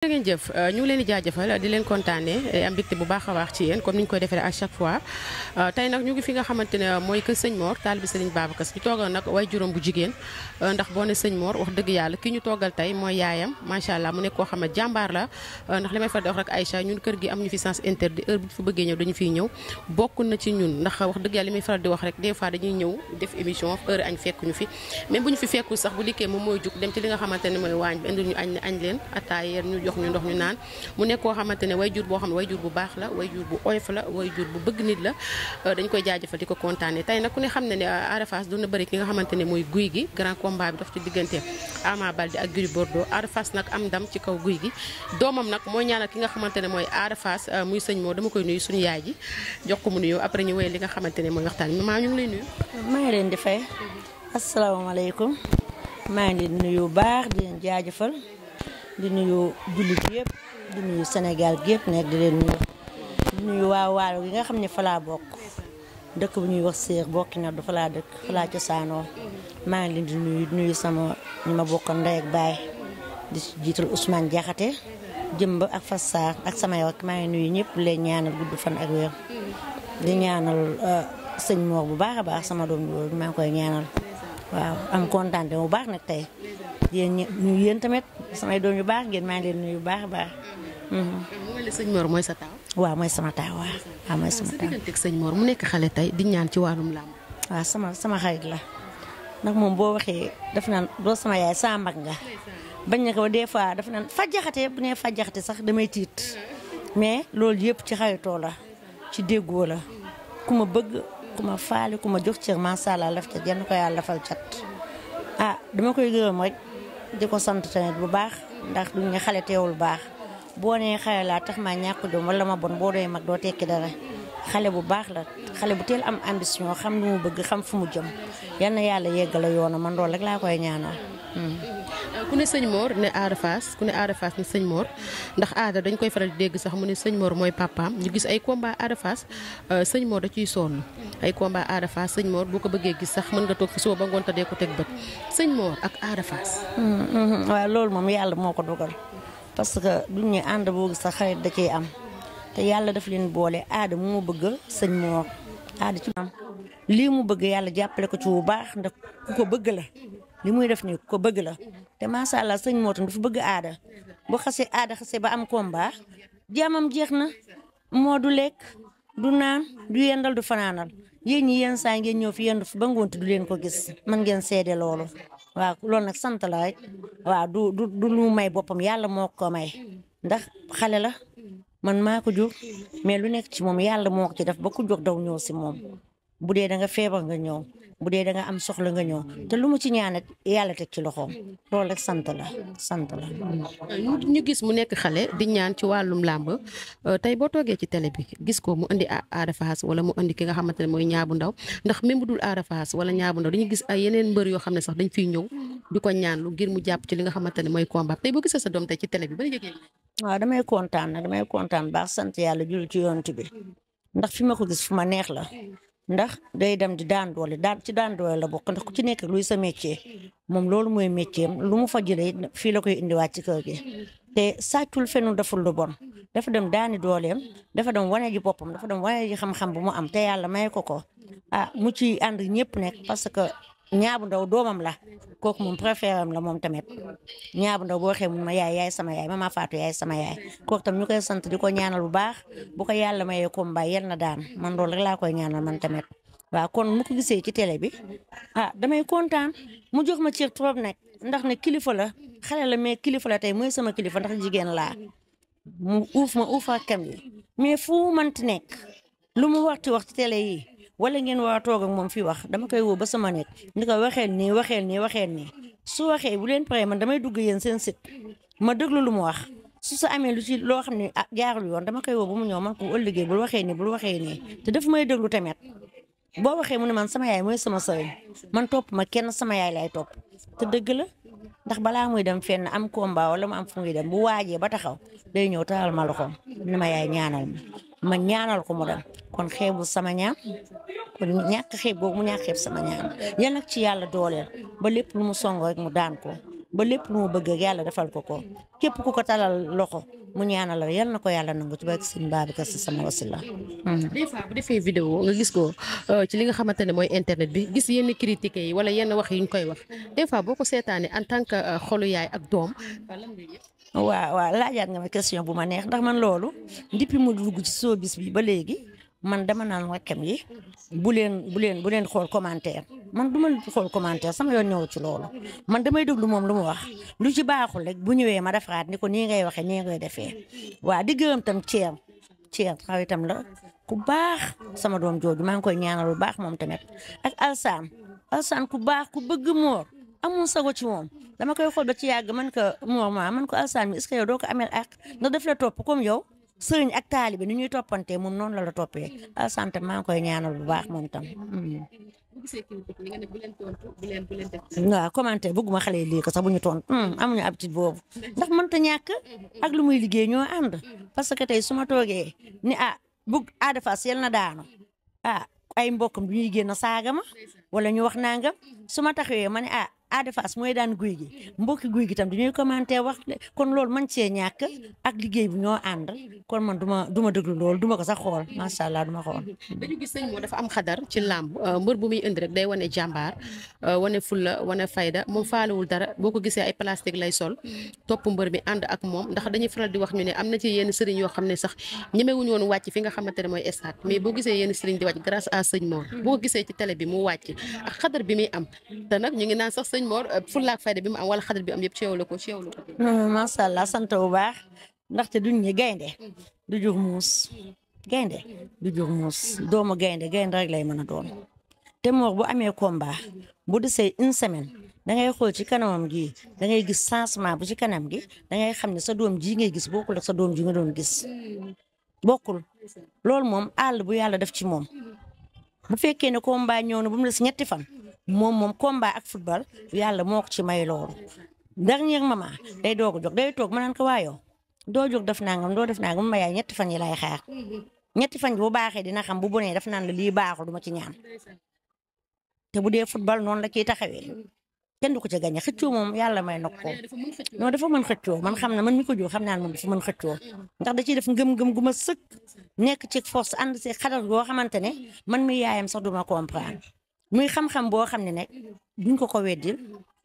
ngeen jëf ñu ngi leen di jaajëfal di leen kontaane am mbégte bu baax a baax ci yéen comme ni ñu koy defee à chaque fois tey nag ñu ngi fi nga xamante ne mooy kër sëñ Mor taalibe Serigne Babacar Sy ñu toogal nag way juróom bu jigéen ndax boo ne sëñ Mor wax dëgg yàlla ki ñu toogal tey mooy yaayam macha allah mu nekk koo xam ne jàmbaar la ndax li may faral di wax rek Aïcha ñun kër gi am ñu fi sens interdit heure bu fi bëggee ñëw dañu fiy ñëw bokk na ci ñun ndax wax dëgg yàlla li may faral di wax rek des fois dañuy ñëw def émission heure añ fekk ñu fi même bu ñu fi fekkul sax bu dikkee moom mooy jug dem ci li nga xamante ne mooy waañ bi indil ñu añ leen attaayeer ñu jox ñu ndox ñu naan mu nekk koo xamante ne way jur boo xam ne way jur bu baax la way jur bu oyof la way jur bu bëgg nit la dañ koy jaajëfal di ko kontaane tey nag ku ne xam ne ne Ada Fass doon na bëri ki nga xamante ne mooy guy gi grand combat bi dox ci diggante Ama Baldé ak Gris Bordeaux Ada Fass nag am ndam ci kaw guy gi doomam nag mooy ñaanal ki nga xamante ne mooy Ada Fass muy sëñ moo dama koy nuyu suñu yaay ji jox ko mu nuyoo après ñu wéyal li nga xamante ne mooy waxtaan bi maa ñu ngi lay nuyu. maa ngi leen di fay asalaamaaleykum maa ngi leen di nuyu baax di leen jaajëfal di nuyu jullit yëpp di nuyu Sénégal gépp nekk di leen nuyu waa Waalo gi nga xam ne fa laa bokk dëkk bu ñuy wax Séer bokki na du fa laa dëkk fa laa cosaanoo maa ngi leen di nuyu sama ñi ma bokkal ndey ak baay di jiital Ousmane Diakhaté jëmb ak Fass Sarr ak sama yow maa ngi nuyu ñëpp leen ñaanal gudd fan ak wér di ñaanal sëñ Mor bu baax a baax sama doom bi maa ngi koy ñaanal waaw am kontaan bu baax nag tey ñu yéen tamit samay doom yu baax ngeen maa ngi leen nuyu bu baax a baax. mu mel ne sëñ Mor mooy sa taaw. waaw mooy sama taaw waaw mooy sama taaw. sa digganteeg sëñ Mor mu nekk xale tey di ñaan ci wàllum làmb. waaw sama xarit la ndax moom boo waxee daf naan doo sama yaay sama mag nga bañ na ko des fois daf naan fajjaxate bu nee fajjaxate sax damay tiit mais loolu yëpp ci xaritoo la ci déggoo la ku ma bëgg ku ma faale ku ma jox cër macha allah laf ca jenn ko yàlla lafal cat dama koy gërëm rek di ko sant tamit bu baax ndax duñ ne xale teewul baax boo nee xale laa tax maa ñàkk jom wala ma bon boo doy mag doo tekki dara xale bu baax la xale bu teel am ambition xam lu mu bëgg xam fu mu jëm yal na yàlla yeggale yoona man loolu rek laa koy ñaanal. ku ne sëñ Mor ne Ada Fass ku ne Ada Fass ne sëñ Mor ndax Ada dañ koy faral di dégg sax mu ne sëñ Mor mooy papaam ñu gis ay combat Ada Fass sëñ Mor da ciy sonn ay combat Ada Fass sëñ Mor boo ko bëggee gis sax mën nga toog fi suba ba ngoon te dee ko teg bët sëñ Mor ak Ada Fass. waaw loolu moom yàlla moo ko dogal parce que duñ ñu ànd boo gis sax xarit da ciy am te yàlla daf leen boole Ada mu bëgg sëñ Mor Ada ci am lii mu bëgg yàlla jàppale ko ci bu baax ndax ku ko bëgg la. li muy def nii ko bëgg la te macha allah sëñ Mor tam dafa bëgg Ada boo xasee Ada xasee ba am combat jaamam jeex na moo du lekk du naan du yendal du fanaanal yéen ñi yenn saa ngeen ñëw fi yendu fi ba ngoonte du leen ko gis man ngeen seede loolu waaw loolu nag sant la rek waaw du lu may boppam yàlla moo ko may ndax xale la man maa ko jur mais lu nekk ci moom yàlla moo ko ci def ba ku jóg daw ñëw si moom bu dee da nga feebar nga ñëw. bu dee da nga am soxla nga ñëw te lu mu ci ñaanat yàlla teg ci loxoom loolu rek sant la. ñu gis mu nekk xale di ñaan ci wàllum làmb tey boo toogee ci télé bi gis ko mu indi Ada Fass wala mu indi ki nga xamante ne mooy ñaabu ndaw ndax même bu dul Ada Fass wala ñaabu ndaw dañuy gis ay yeneen mbër yoo xam ne sax dañ fiy ñëw di ko ñaan lu ngir mu jàpp ci li nga xamante ne mooy combat tey boo gisee sa doom tey ci télé bi ba yëgee. waaw damay kontaan baax sant yàlla jul ci yonent bi ndax fi ma ko gis fu ma neex la. ndax day dem di daan doole la bokk ndax ku ci nekk luy sa métier moom loolu mooy métier lu mu fa jëlee fii la koy indiwaat ci kër gi te sàccul fenul deful lu bon dafa dem daani dooleem dafa dem wane ji boppam dafa dem wane ji xam-xam bu mu am te yàlla may ko mu ci ànd ñëpp nekk parce que ñaabu ndaw doomam la kooku moom préféré am la moom tamit ñaabu ndaw boo waxee mun ma yaay sama yaay mama Fatou yaay sama yaay kooku tam ñu koy sant di ko ñaanal bu baax bu ko yàlla mayee combat yal na daan man loolu rek laa koy ñaanal man tamit waaw kon mu ko gisee ci télé bi damay kontaan mu jox ma cër trop nag ndax ne kilifa la xale la mais kilifa la tey mooy sama kilifa ndax jigéen laa mu uuf ma uuf rakkam yi mais fu manti nekk lu mu waxti wax ci télé yi wala ngeen war a toog ak moom fii wax dama koy woo ba sama nekk ni ko waxeel nii su waxee bu leen paree man damay dugg yéen seen site ma déglu lu mu wax su sa amee lu ci loo xam ne jaarul yoon dama koy woo ba mu ñëw man ko ëllëgee bul waxee nii te daf may déglu tamit boo waxee mu ne man sama yaay mooy sama sëriñ man topp ma kenn sama yaay lay topp te dëgg la ndax balaa muy dem fenn am combat wala mu am fu muy dem bu waajee ba taxaw day ñëw taal ma loxoom ni ma yaay ñaanal ma ñaanal ko mu dem kon xeebul sama ñaan kon ñàkk xeeb googu mu ñàkk xeeb sama ñaan yal nag ci yàlla dooleel ba lépp lu mu song rek mu daan ko ba lépp lu mu bëgg ak yàlla defal ko ko képp ku ko talal loxo mu ñaanal la yal na ko yàlla nangu ci barke Sëñ Babacar Si sama wasila. des fois bu defee vidéo nga gis ko ci li nga xamante ne mooy internet bi gis yenn critiques yi wala yenn wax yi ñu koy wax des fois boo ko seetaanee en tant que xolu yaay ak doom. waaw laajaat nga ma question bu ma neex ndax man loolu depuis mu dugg ci showbiz bi ba léegi man dama naan rakkam yi bu leen xool commentaire man du ma xool commentaire sama yoon ñëw ci loolu man damay déglu moom lu mu wax lu ci baaxul rek bu ñëwee ma defaraat ni ko nii ngay waxee nii ngay defee waaw di gërëm tam Thier xaritam la ku baax sama doom jooju maa ngi koy ñaanal lu baax moom tamit ak Alsaan ku baax ku bëgg Mor amul sago ci moom dama koy xool ba ci yàgg man ko Mor man ko Alsaan mi est-ce que yow doo ko ameel ak ndax daf la topp comme yow sëriñ ak taalibe ni ñuy toppantee moom noonu la toppee Alsaan tam maa ngi koy ñaanal bu baax moom tam. waaw commentaire bëgguma xale yi lii ko sax bu ñu tontu amuñu habitude boobu ndax mënta ñàkk ak lu muy liggéey ñoo ànd parce que tey su ma toogee ni bugg Ada Fass yal na daanu ay mbokkam du ñuy génn saaga ma wala ñu wax nangam su ma taxawee ma ne Ada Fass mooy daan guy gi mbokki guy gi tam du ñuy commenté wax kon loolu man cee ñàkk ak liggéey bu ñoo ànd kon man du ma déglu loolu du ma ko sax xool macha allah du ma xool. dañu gis sëñ moo dafa am xadar ci làmb mbër bu muy indi rek day wane jàmbaar wane fulla wane fayda moom faalewul dara boo ko gisee ay plastique lay sol topp mbër mi ànd ak moom ndax dañuy faral di wax ñu ne am na ci yenn sëriñ yoo xam ne sax ñemewuñu woon wàcc fi nga xamante ne mooy stade mais boo gisee yenn sëriñ di wàcc grâce à sëñ Mor boo ko gisee ci télé bi mu wàcc ak xadar bi muy am te nag ñu ngi naan sax sëñ Mor fulla ak fayda bi mu am wala xadar bi am yëpp ci yow la ko macha allah sant bu baax ndaxte duñ ñi gaynde du jur muus gaynde du jur muus doomu gaynde rek lay mën a doon te Mor bu amee combat bu desee une semaine dangay xool ci kanamam gi dangay gis changement bu ci kanam gi dangay xam ne sa doom ji ngay gis bokkul ak sa doom ji nga doon gis bokkul loolu moom àll bu yàlla def ci moom bu fekkee ne combat ñëw na bu mu des ñetti fan moom combat ak football yàlla moo ko ci may loolu dernier moment day doog a jóg day toog ma naan ko waayoo doo jóg def nangam doo def nangam ma yaay ñetti fan yi lay xaar ñetti fan yi bu baaxee dina xam bu bonee def naan la lii baaxul du ma ci ñaan te bu dee football noonu la ciy taxawee kenn du ko ci gañe xëccoo moom yàlla may nokk ko non dafa mën xëccoo man xam na man mi ko jóg xam naa ne moom dafa mën xëccoo ndax da ciy def ngëm-ngëm gu ma sëkk nekk ci force ànd si xadar goo xamante ne man mi yaayam sax du ma comprendre muy xam-xam boo xam ne nag duñ ko weddil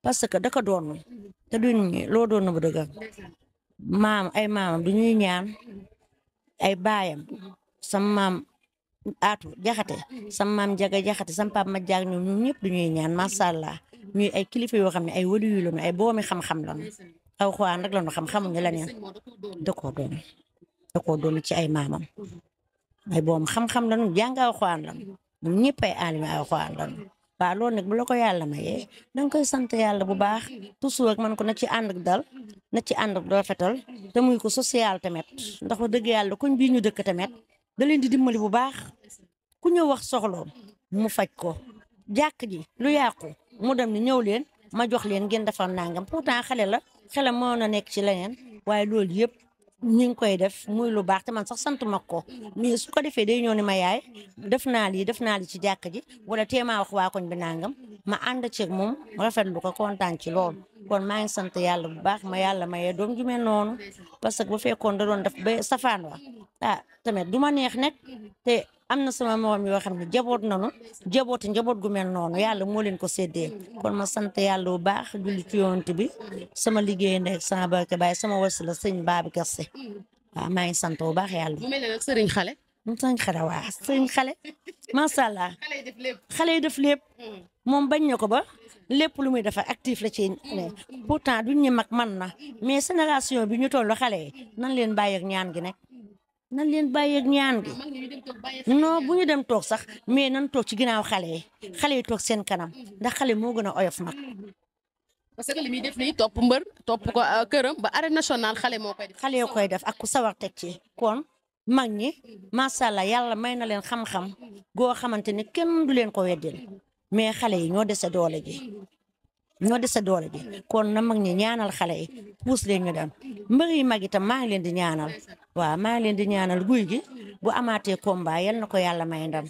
parce que da ko doon te duñ loo doon na bu dëgg ay maamam du ñuy ñaan ay baayam sama maam aatu jaxate sama maam jaga jaxate sama papa ma jaag ñoom ñëpp du ñuy ñaan macha allah ñuy ay kilifa yoo xam ne ay wali yu lañu ay boomi xam-xam lañu aw xawaan rek lañu xamuñu leneen da koo doon ci ay maamam ay boom xam-xam lañu jàng aw xawaan lañu ñun ñëpp ay alimi aw xawaan lañu waaw loolu nag bu la ko yàlla mayee danga koy sant yàlla bu baax toujours ak man ko na ci ànd ak dal na ci ànd ak rafetal te muy ko social tamit ndax wax dëgg yàlla koñ bii ñu dëkk tamit da leen di dimbali bu baax ku ñëw wax soxloom mu faj ko jàkk ji lu yàqu mu dem ni ñëw leen ma jox leen ngeen defar nangam pourtant xale la xelam moo na nekk ci leneen waaye loolu yëpp ñi ngi koy def muy lu baax te man sax sant ma ko mais su ko defee day ñëw ni ma yaay def naa lii ci jàkk ji wala téemaa wax waa koñ bi nangam ma ànd ceeg moom rafetlu ko kontaan ci loolu kon maa ngi sant yàlla bu baax ma yàlla mayee doom ju mel noonu parce que bu fekkoon da doon def ba safaan wa tamit du ma neex nekk te am na sama morom yoo xam ne njaboot gu mel noonu yàlla moo leen ko séddee kon ma sant yàlla bu baax julli ci yonent bi sama liggéey ndek sama barke baay sama wasila sëñ Babacar Si waaw maa ngi sant bu baax yàlla. mu mel ne nag sëriñ xale. sëriñ xale macha allah xale yi def lépp moom bañ na ko ba lépp lu muy defar actif la ci ne pourtant duñ ñu mag man na mais génération bi ñu toll xale yi nan leen bàyyi ak ñaan gi nekk. nan leen bàyyeeg ñaan gi non bu ñu dem toog sax mais nan toog ci ginnaaw xale yi toog seen kanam ndax xale moo gën a oyof mag. parce que li muy def nii topp mbër topp ko këram ba arène nationale xale moo koy def. xale yoo koy def ak ku sawar teg ci kon mag ñi macha allah yàlla may na leen xam-xam goo xamante ni kenn du leen ko weddil mais xale yi ñoo dese doole ji. kon na mag ñi ñaanal xale yi puus leen ñu dem mbër yi mag itam maa ngi leen di ñaanal waaw maa ngi leen di ñaanal guy gi bu amaatee combat yal na ko yàlla may ndam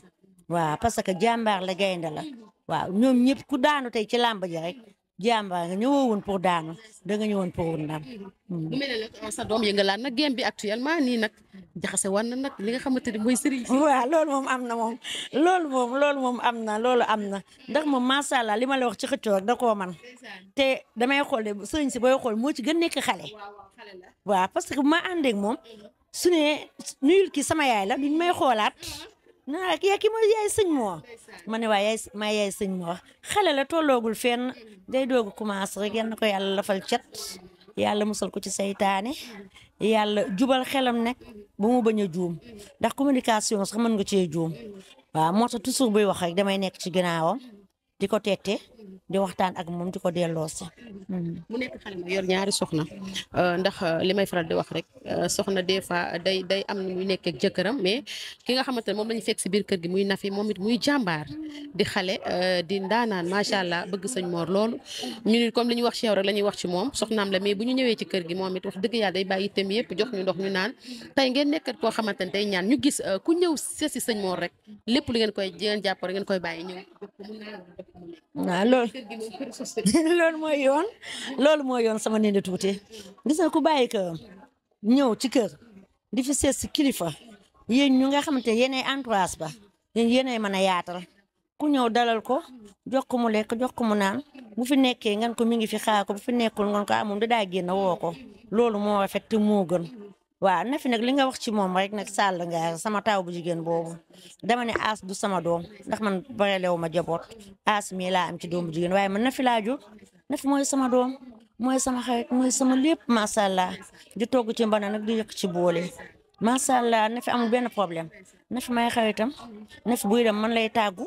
waaw parce que jàmbaar la gaynde la waaw ñoom ñëpp ku daanu tey ci làmb ji rek jàmbaar nga ñëwoo woon pour daanu da nga ñëwoon pour wut ndam. mu mel ne nag sa doom yëngalaat nag game bi actuellement nii nag jaxase war na nag li nga xamante ni mooy sëriñ si. waaw loolu moom am na moom loolu moom am na loolu am na ndax moom macha allah li ma la wax ci xëccoo rek da koo man te damay xool de sëriñ si booy xool moo ci gën nekk xale. waaw parce que bu ma àndeek moom su ne nuyul kii sama yaay la duñ may xoolaat naa kii mooy yaay sëñ moo ma ne waa yaay sëñ moo xale la tolloogul fenn day doogu commencé rek yal na ko yàlla lafal cat yàlla musal ko ci saytaane yàlla jubal xelam nekk ba mu bañ a juum ndax communication sax mën nga cee juum waaw moo tax toujours buy wax rek damay nekk ci ginnaawam di ko tette di waxtaan ak moom di ko delloosi. mu nekk xale ma yor ñaari soxna ndax li may faral di wax rek soxna des fois day am nu muy nekk ak jëkkëram mais ki nga xamante ne moom lañu fekk si biir kër gi muy Nafi moom it muy jàmbaar di xale di ndaanaan macha allah bëgg sëñ Mor loolu ñu ni comme li ñu wax ci yow rek la ñuy wax ci moom soxnaam la mais bu ñu ñëwee ci kër gi moom it wax dëgg yàlla day bàyyi itam yëpp jox ñu ndox ñu naan tey ngeen nekkat koo xamante ne day ñaan ñu gis ku ñëw seesi sëñ Mor rek lépp lu ngeen jàpp rek ngeen koy bàyyi ñëw waaw loolu mooy yoon sama nindi tuuti gis nga ku bàyyi kër ñëw ci kër di fi seet si kilifa yéen ñu nga xamante yéenay entourage ba yéenay mën a yaatal ku ñëw dalal ko jox ko mu lekk jox ko mu naan bu fi nekkee ngeen ko mi ngi fi xaar ko bu fi nekkul ngeen ko amul da daa génn woo ko loolu moo rafet te moo gën. waaw Nafi nag li nga wax ci moom rek nag sàll nga sama taw bu jigéen boobu dama ne aas du sama doom ndax man barelewu ma jaboot aas mii laa am ci doom bu jigéen waaye man Nafi laa jur Nafi mooy sama doom mooy sama xarit mooy sama lépp macha allah di togg ci mbana nag di yëkk ci boole macha allah Nafi amul benn problème Nafi may xaritam Nafi buy dem man lay tàggu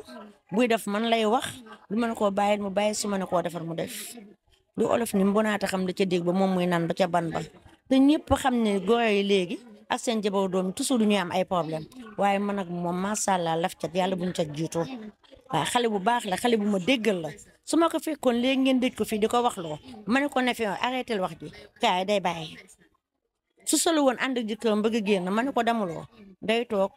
buy def man lay wax lu mën koo bàyyil mu bàyyi su ma ne koo defar mu def lu olof ni mbonaata xam da ca dégg ba moom muy nan ba ca ban ba. te ñëpp xam ne góor yi léegi ak seen jabar doom yi toujours du ñuy am ay problème waaye man ak moom macha allah laf cat yàlla buñ cat jiitoo waaye xale bu baax la xale bu ma déggal la su ma ko fekkoon léegi ngeen dëj ko fii di ko wax loo ma ne ko ne fi arrêté wax ji kaay day bàyyi su solo woon ànd ak jëkkëram bëgg a génn ma ne ko damuloo day toog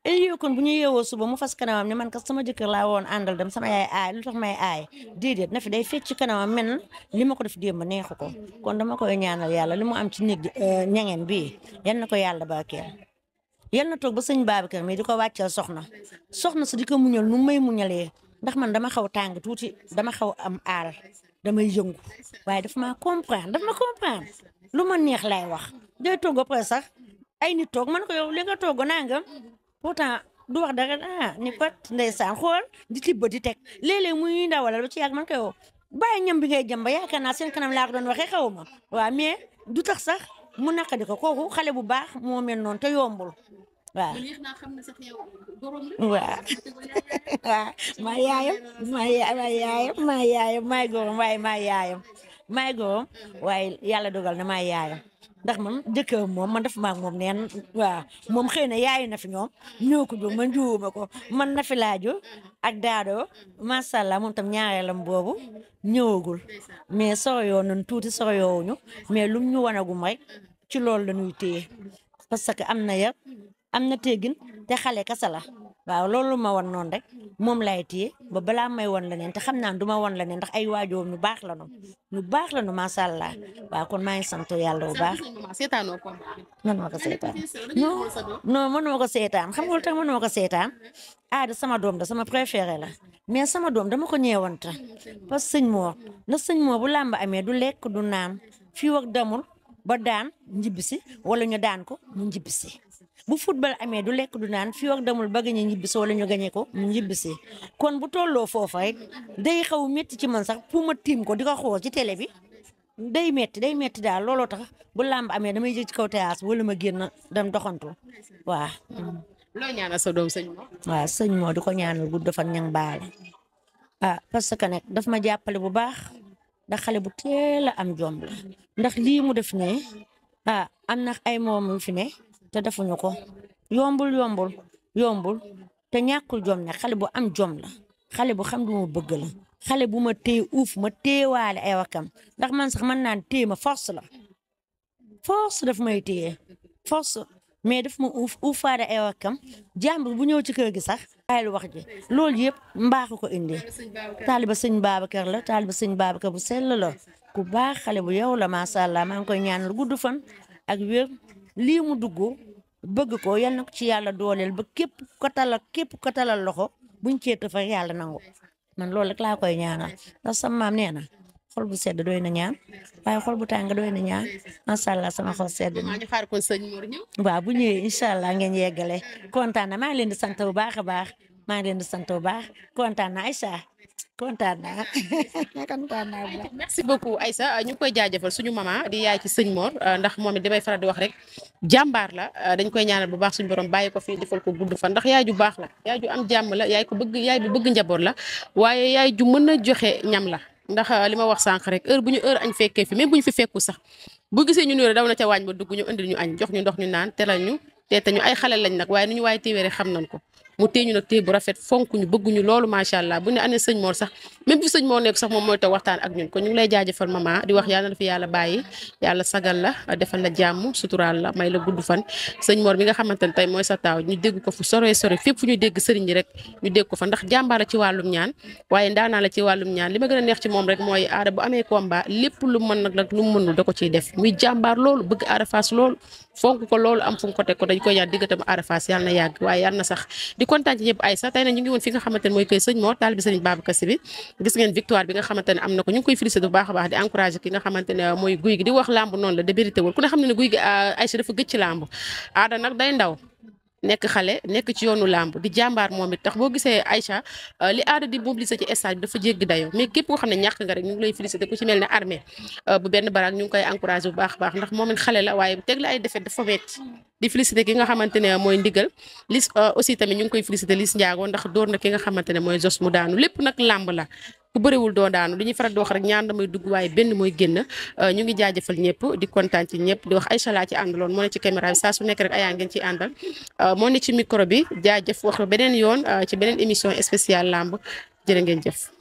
et kon bu ñu yeewoo suba mu fas kanamam ne man kat sama jëkkër laa woon àndal dem sama yaay aay lu tax may aay déedéet Nafi day fecc ci kanamam mel li ma ko def démb neexu ko kon dama koy ñaanal yàlla li mu am ci néeg ñangeen bii yal na ko yàlla barkeel yal na toog ba sëñ Babacar mi di ko wàcceel soxna si di ko muñal nu may muñalee ndax man dama xaw tàng tuuti dama xaw am aal damay yëngu waaye daf ma comprendre lu ma neex lay wax day toog ba pare sax ay nit toog man ko yow li nga toog nangam pourtant du wax dara ni pat ndeysaan xool di tibb di teg léeg-léeg muy ndawalal ba ci yàgg man ko yow bàyyi ñam bi ngay jëm ba yaakaar naa seen kanam laa ko doon waxee xaw ma waaw mais du tax sax mu naqadi ko kooku xale bu baax moo mel noonu te yombul waaw. waaw maa yaayam maay góoram waaye maay góoram waaye yàlla dogal na maay yaayam. ndax man jëkkër moom man def maak moom neen waaw moom xëy na yaayu Nafi ñoom ñoo ko jóg man juuma ko man Nafi laajo ak daado macha allah moom tam ñaareelam boobu ñëwagul mais soroyoo nañ tuuti soroyoowuñu mais lum ñu wanagum rek ci loolu la ñuy téye parce que am na yar am na teggin te xale kasa la waaw loolu ma wan noonu rek moom lay téye ba balaa may wan la neen te xam naa du ma wan la neen ndax ay waajoom ñu baax la nu macha allah waaw kon maa ngi sant yàlla bu baax. man ma ko seetaan non mënuma ko seetaan xam nga lu tax mënuma ko seetaan aada sama doom da sama préféré la mais sama doom dama ko ñeewanta parce que sëñ Mor bu làmb amee du lekk du naan fii ak damul ba daan njibisi wala ñu daan ko mu njibisi bu football amee du lekk du naan fii ak damul ba gañe ñibbisi wala ñu gañe ko mu ñibbisi kon bu tolloo foofa rek day xaw métti ci man sax pour ma tiim ko di ko xool ci télé bi day métti daal looloo tax bu làmb amee damay jëg ci kaw terrasse wala ma génn dem doxantu waaw. loo ñaanal sa doom sëñ Mor. waaw sëñ Mor di ko ñaanal gudd fan ñang baale parce que nag daf ma jàppale bu baax ndax xale bu teel a am jom la ndax lii mu def ne am na ay moom fi ne. te defuñu ko yombul te ñàkkul jom ne xale bu am jom la xale bu xam du ma bëgg la xale bu ma téye uuf ma téewaale ay wakam ndax man sax mën naan téye ma force daf may téye force mais daf ma uufaale ay wakkam jàmbur bu ñëw ci kër gi sax bàyyil wax ji loolu yëpp mbaaxu ko indi taaliba sëñ Babacar la taaliba sëñ Babacar bu sell la ku baax xale bu yow la macha allah maa ngi koy ñaanal gudd fan ak wér lii mu dugg bëgg ko yal na ko ci yàlla dooleel ba képp ko talal loxo buñ ceeta fa yàlla nangu man loolu rek laa koy ñaanal ndax sama maam nee na xol bu sedd doy na ñaan waaye xol bu tàng doy na ñaan macha allah sama xol sedd na. ñu xaar kon sëñ Mor ñëw. waaw bu ñëwee incha allah ngeen yeggale kontaan na maa ngi leen di sant bu baax a baax maa ngi leen di sant bu baax kontaan na Aïcha kontaan naa kontaan naa bu baax. merci beaucoup Aïssa ñu ngi koy jaajëfal suñu maman di yaay ci sëñ Mor ndax moom it damay faral di wax rek jàmbaar la dañ koy ñaanal bu baax suñu borom bàyyi ko fii defal ko gudd fan ndax yaay ju baax la yaay ju am jàmm la yaay bu bëgg njaboot la waaye yaay ju mën a joxe ñam la ndax li ma wax sànq rek heure bu ñu heure añ fekkee fi même bu ñu fi fekku sax bu gisee ñu nuyu daw na ca waañ ba dugg ñu indil ñu añ jox ñu ndox ñu naan teral ñu teete ñu ay xale lañ nag waaye nu ñu waaye téewee rek xam nañ ko mu téye ñu nag téye bu rafet fonk ñu bëgguñu loolu macha allah bu ne année sëñ Mor sax même fi sëñ Mor nekk sax moom mooy toog waxtaan ak ñun kon ñu ngi lay jaajëfal maman di wax yàlla na fi yàlla bàyyi yàlla sagal la defal la jàmm suturaal la may la gudd fan sëñ Mor mi nga xamante ne tey mooy sa taaw ñu dégg ko fu sore fépp fu ñu dégg sëriñ ñi rek ñu dégg ko fa ndax jàmbaar la ci wàllum ñaan waaye ndaanaa la ci wàllum ñaan li ma gën a neex ci moom rek mooy aada bu amee combat lépp lu mën nag lu mu mënul da ko ciy def muy jàmbaar loolu bëgg Ada Fass loolu fonk ko loolu am fu mu ko teg ko dañ koy ñaan diggatam Ada Fass yàlla na yàgg waaye yàlla na sax di kontaan ci ñëpp ay sax tey nag ñu ngi woon fi nga xamante ne mooy kër sëñ Mor taalibe sëñ Babacar Sy bi gis ngeen victoire bi nga xamante ne am na ko ñu ngi koy félicité bu baax a baax di encouragé ki nga xamante ne mooy guy gi di wax lamb noonu la débérité wul ku ne xam ne ne guy gi Aïcha dafa gëj ci lamb Ada nag day ndaw nekk xale nekk ci yoonu làmb di jàmbaar moom it tax boo gisee Aïcha li Ada di mobiliser ci stade bi dafa jéggi dayoo mais képp koo xam ne ñàkk nga rek ñu ngi lay féliciter ku ci mel ne armée bu benn baraak ñu ngi koy encouragé bu baax a baax ndax moom it xale la waaye teg la ay defet dafa metti di féliciter ki nga xamante ne mooy ndigal lis aussi tamit ñu ngi koy féliciter Lis Ndiago ndax door na ki nga xamante ne mooy Jos mu daanu lépp nag làmb la ku bëriwul doo daanu li ñuy faral di wax rek ñaar damay dugg waaye benn mooy génn ñu ngi jaajëfal ñëpp di kontaan ci ñëpp di wax Aïcha laa ci àndaloon moo ne ci caméra bi saa su nekk rek ayaa ngeen ci àndal moo ne ci micro bi jaajëf wax beneen yoon ci beneen émission spéciale lamb jërë ngeen jëf